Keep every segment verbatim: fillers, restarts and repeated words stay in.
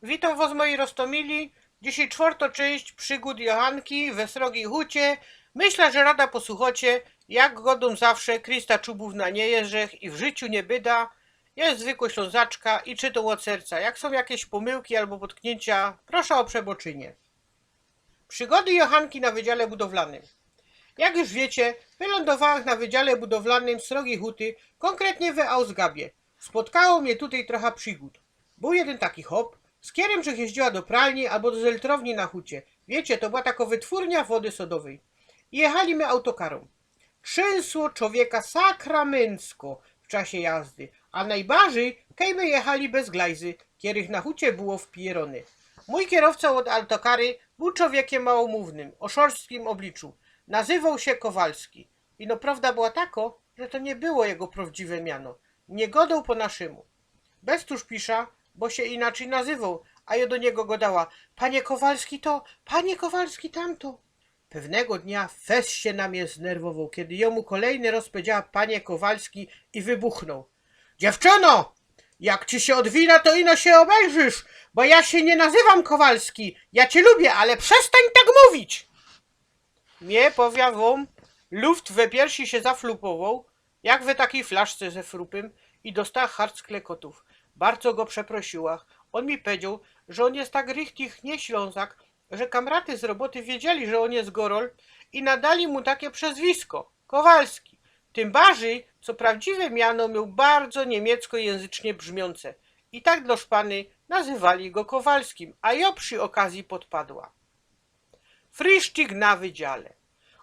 Witōm wŏs, moji roztōmili. Dzisiej czwŏrtŏ czynść przigōd Johanki we srogij hucie. Myśla, że rada posłuchŏcie, jak godōm zawsze, Krista czubōw na nie jeżech i w życiu niy byda. Jest zwykłŏ Ślōnzaczka i czytōm ôd serca. Jak sōm jakeś pōmyłki abo potkniyncio, proszã ô przeboczynie. Przigody Johanki na wydziale budowlanym. Jak już wiycie, wylōndowałach na wydziale budowlanym srogij huty, kōnkretnie we Ausgabie. Spotkało mie tutej trocha przigōd. Bōł jedyn taki chop, z kerym żech jeździła do pralnie abo do zeltrownie na hucie. Wiycie, to była takŏ wytwōrnia wody sodowyj. I jechali my autokarōm. Trzynsuło czowieka sakramynsko w czasie jazdy, a nojbarżyj, kej my jechali bez glajzy, kerych na hucie było wpijerōne. Mōj kerowca ôd autokary bōł czowiekiym małomōwnym, ô szorstkim ôbliczu. Nazywoł sie Kowalski. Ino prŏwda była takŏ, że to niy było jego prŏwdziwe miano. Niy godōł po naszymu. Bez tuż pisza, bo sie inaczyj nazywoł, a jŏ do niego godała: „Panie Kowalski to, panie Kowalski tamto”. Pewnego dnia fest sie na mie znerwowoł, kej jŏ mu kolejny rŏz powiedziała „panie Kowalski” i wybuchnoł: „Dziewczyno! Jak ci sie ôdwina, to ino sie ôbejrzysz, bo jŏ sie niy nazywōm Kowalski. Jŏ cie lubiã, ale przestań tak mōwić!” Mie, powiã wōm, luft we piersi sie zaflupowoł, jak we takij flaszce ze frupym, i dostałach hart sklekotōw. Bardzo go przeprosiłach. Ôn mi powiedzioł, że ôn jest tak richtig niy Ślōnzak, że kamraty z roboty wiedzieli, że ôn jest Gorol, i nadali mu takie przezwisko: Kowalski. Tym barżyj, co prŏwdziwe miano mioł bardzo niymiecko-jynzycznie brzmiōnce. I tak dlŏ szpany nazywali go Kowalskim, a jŏ przi ôkazyji podpadła. Frisztik na wydziale.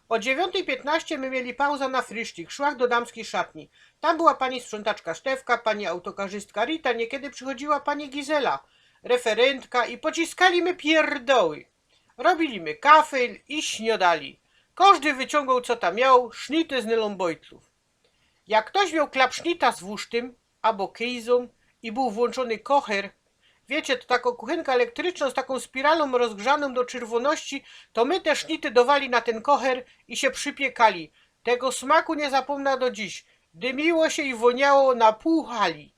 Ô dziewiōntyj piytnŏście my mieli pauza na frisztik. Szłach do damskij szatni. Tam była pani sprzątaczka Sztefka, pani autokarzystka Rita, niykiedy przichodziła pani Gizela, referyntka, i pociskali my pierdoły. Robili my kafel i śniŏdali. Kożdy wyciōngoł, co tam mioł, sznity z nylōnbojtlōw. Jak ftoś mioł klapsznita z wusztym abo kejzōm i bōł włōnczōny kocher, wiycie, to takŏ kuchynka elektrycznŏ z takōm spiralōm rozgrzanōm do czyrwoności, to my te sznity dŏwali na tyn kocher i sie przipiykali. Tego smaku niy zapōmnã do dziś. Dymiło sie i wōniało na pōł hali.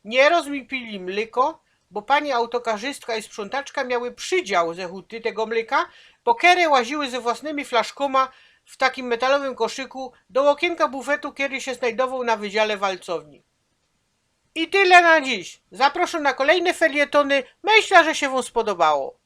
Niyroz my pili mlyko, bo pani autokarzystka i sprzątaczka miały przidział ze huty tego mlyka, bo kere łaziły ze własnymi flaszkōma w takim metalowym koszyku do ôkiynka bufetu, kery sie znajdowoł na wydziale walcowni. I tyle na dziś. Zaprŏszōm na kolejne felietōny. Myśla, że sie wōm spodobało.